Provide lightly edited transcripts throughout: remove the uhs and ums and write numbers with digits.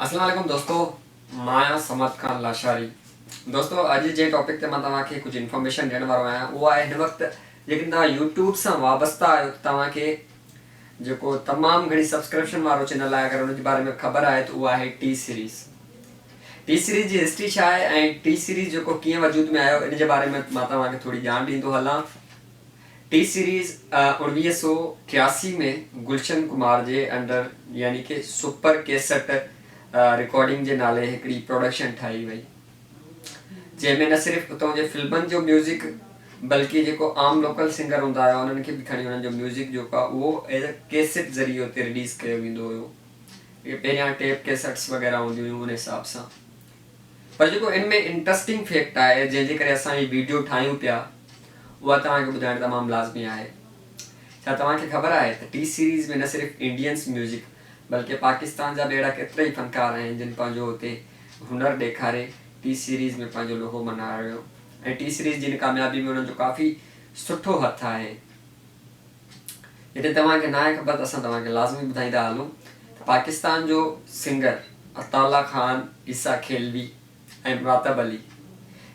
اسلام عليڪم دوستو مان آهيان صمد خان لاشاري دوستو اڄ جنهن ٽاپڪ تي مان توهان کي ڪجهه انفارميشن ڏيڻ وارو آهيان اهو آهي هن وقت جيڪڏهن توهان يوٽيوب سان وابسته آهيو ته توهان کي جيڪو تمام گهڻي سبسڪرپشن وارو چينل آهي اگر ان جي باري ۾ خبر آهي ته اهو آهي ٽي سيريز ٽي سيريز جي هسٽري ڇا آهي ۽ ٽي سيريز جيڪو ڪيئن وجود ۾ آيو ان جي باري ۾ مان توهان کي ٿوري ڄاڻ ڏيندو هلان. ٽي سيريز 1983 ۾ گلشن ڪمار جي انڊر يعني ڪي سپر ڪيسٽ رڪارڊنگ جي نالي هڪڙي پروڊڪشن ٺاهي وئي جنهن ۾ نه صرف اتان جي فلمن جو ميوزڪ بلڪه جيڪو عام لوڪل سنگر هوندا هيا انهن کي به کڻي انهن جو ميوزڪ جيڪو آهي اهو ايز اي ڪيسٽ ذريعي اتي رليز ڪيو ويندو هيو پهريان ٽيپ ڪيسٽس وغيره هونديون هيون ان حساب سان پر جيڪو ان ۾ انٽرسٽنگ فيڪٽ آهي جنهن جي ڪري اسان هي ويڊيو ٺاهيون پيا اها توهان کي ٻڌائڻ تمام لازمي آهي. ڇا توهان کي خبر آهي ته ٽي سيريز ۾ نه صرف انڊينس ميوزڪ بلڪه پاڪستان جا به اهڙا ڪيترائي فنڪار آهن جن پنهنجو اتي هنر ڏيکاري ٽي سيريز ۾ پنهنجو لوهو ملهايو ۽ ٽي سيريز جي ان ڪاميابي ۾ انهن جو ڪافي سٺو هٿ آهي. جيڪڏهن توهان کي ناهي خبر ته اسان توهان کي لازمي ٻڌائيندا هلون ته پاڪستان جو سنگر عطاء الله خان، عيسيٰ خيلوي ۽ مراتب علي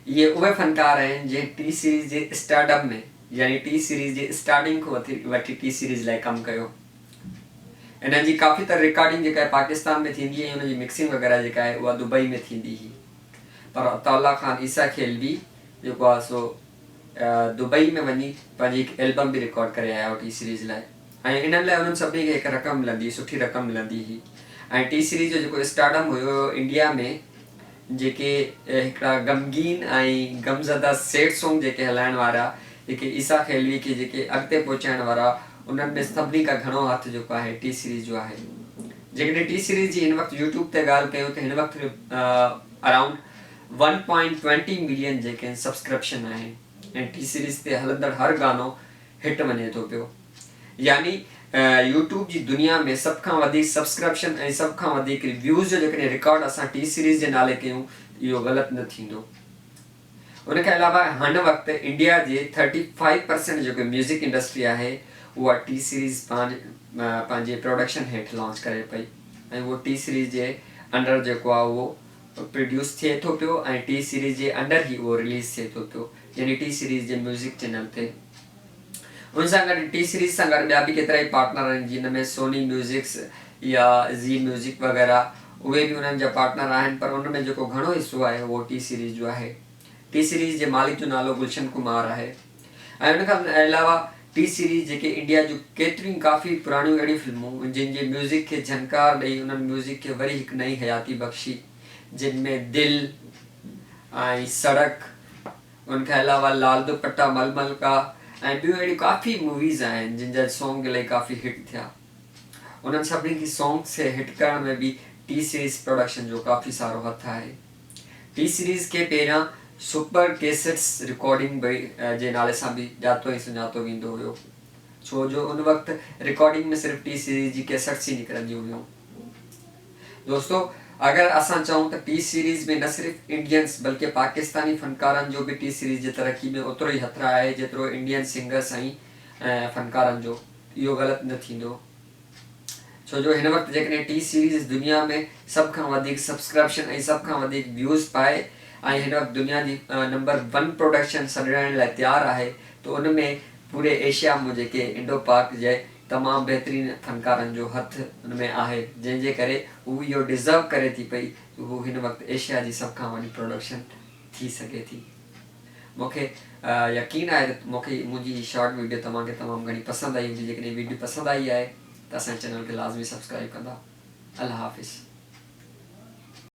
اهي اهي فنڪار آهن جنهن ٽي سيريز جي اسٽارڊم ۾ يعني ٽي سيريز جي اسٽارٽنگ کان وٺي ٽي سيريز لاء ڪم ڪيو. انهن جي ڪافي تر رڪارڊنگ جيڪا آهي پاڪستان ۾ ٿيندي ۽ ان جي مڪسنگ وغيره جيڪا آهي اها دبئي ۾ ٿيندي هئي پر عطاء الله خان عيسيٰ خيلوي جيڪو آهي سو دبئي ۾ وڃي پنهنجي هڪ البم به رڪارڊ ڪري آيا هو ٽي سيريز لاء ۽ انهن لاء انهن سڀني کي هڪ رقم ملندي هئي سٺي رقم ملندي هئي ۽ ٽي سيريز جو جيڪو اسٽارڊم هيو انڊيا ۾ جيڪي هڪڙا غمگين ۽ غمزده سيڊ سونگ جيڪي هلائڻ وارا جيڪي عيسيٰ خيلوي کي جيڪي اڳتي پهچائڻ وارا انهن ۾ سڀني کان گهڻو هٿ جيڪو آهي ٽي سيريز جو آهي جيڪڏهن ٽي سيريز جي هن وقت يوٽيوب تي ڳالهه ڪيون ته هن وقت around one point twenty million جيڪي آهن سبسڪرپشن آهن ۽ ٽي سيريز تي هلندڙ هر گانو هٽ وڃي ٿو پيو يعني يوٽيوب جي دنيا ۾ سڀ کان وڌيڪ سبسڪرپشن ۽ سڀ کان وڌيڪ ويوز جو جيڪڏهن رڪارڊ اسان ٽي سيريز جي نالي ڪيون ته اهو غلط نه ٿيندو ان کان علاوه هن وقت انڊيا جي ٿرٽي فائيو پرسينٽ جيڪو ميوزڪ انڊسٽري آهي اها ٽي سيريز پنهنجي پروڊڪشن هيٺ لانچ ڪري پئي ۽ اهو ٽي سيريز جي انڊر جيڪو آهي اهو پروڊيوس ٿئي ٿو پيو ۽ ٽي سيريز جي انڊر ئي اهو رليز ٿئي ٿو پيو يعني ٽي سيريز جي ميوزڪ چينل تي ان سان گڏ ٽي سيريز سان گڏ ٻيا به ڪيترائي پارٽنر آهن جن ۾ سوني ميوزڪس يا زي ميوزڪ وغيره اهي به انهن جا پارٽنر آهن پر ان ۾ جيڪو گهڻو حصو آهي اهو ٽي سيريز جو آهي ٽي سيريز جي مالڪ جو نالو گلشن ڪمار آهي ۽ ان کان علاوه ٽي سيريز جيڪي انڊيا جون ڪيتريون ڪافي پراڻيون اهڙيون فلمون جن جي ميوزڪ کي جهنڪار ڏئي انهن ميوزڪ کي وري هڪ نئين حياتي بخشي جن ۾ دل ۽ سڙڪ ان کان علاوه لال دوپٽا مل مل ڪا ۽ ٻيون اهڙيون ڪافي موويز آهن جن جا سونگ الائي ڪافي هٽ ٿيا انهن سڀني کي سونگس کي هٽ ڪرڻ ۾ به ٽي سيريز پروڊڪشن جو ڪافي سارو هٿ آهي. ٽي سيريز کي پهريان سپر ڪيسٽس رڪارڊنگ به جي نالي سان به ڄاتو ۽ سڃاتو ويندو هيو ڇو جو ان وقت رڪارڊنگ ۾ صرف ٽي سيريز جي ڪيسٽس ئي نڪرنديون هيون. دوستو اگر اسان چئون ته ٽي سيريز ۾ نه صرف انڊينس بلڪه پاڪستاني فنڪارن جو به ٽي سيريز جي ترقي ۾ اوترو ئي هٿ آهي جيترو انڊين سنگرس ۽ فنڪارن جو اهو غلط نه ٿيندو. ڇو جو هن وقت جيڪڏهن ٽي سيريز دنيا ۾ سڀ کان وڌيڪ سبسڪرپشن ۽ سڀ کان وڌيڪ ويوز پائي ۽ هن وقت دنيا جي نمبر ون پروڊڪشن سڏرائڻ لاء تيار آهي ته ان ۾ پوري ايشيا م جيڪي انڊو پاڪ جي تمام بهترين فنڪارن جو هٿ ان ۾ آهي جنهن جي ڪري هو اهو ڊزرو ڪري ٿي پئي ته هو هن وقت ايشيا جي سڀ کان وڏي پروڊڪشن ٿي سگهي ٿي. مون کي يقين آهي ته مون کي منهنجي هي شارٽ ويڊيو توهان کي تمام گهڻي پسند آئي هوندي جيڪڏهن ويڊيو پسند آئي آهي ته اسان جي چينل کي لازمي سبسڪرائب ڪندا الله حافظ.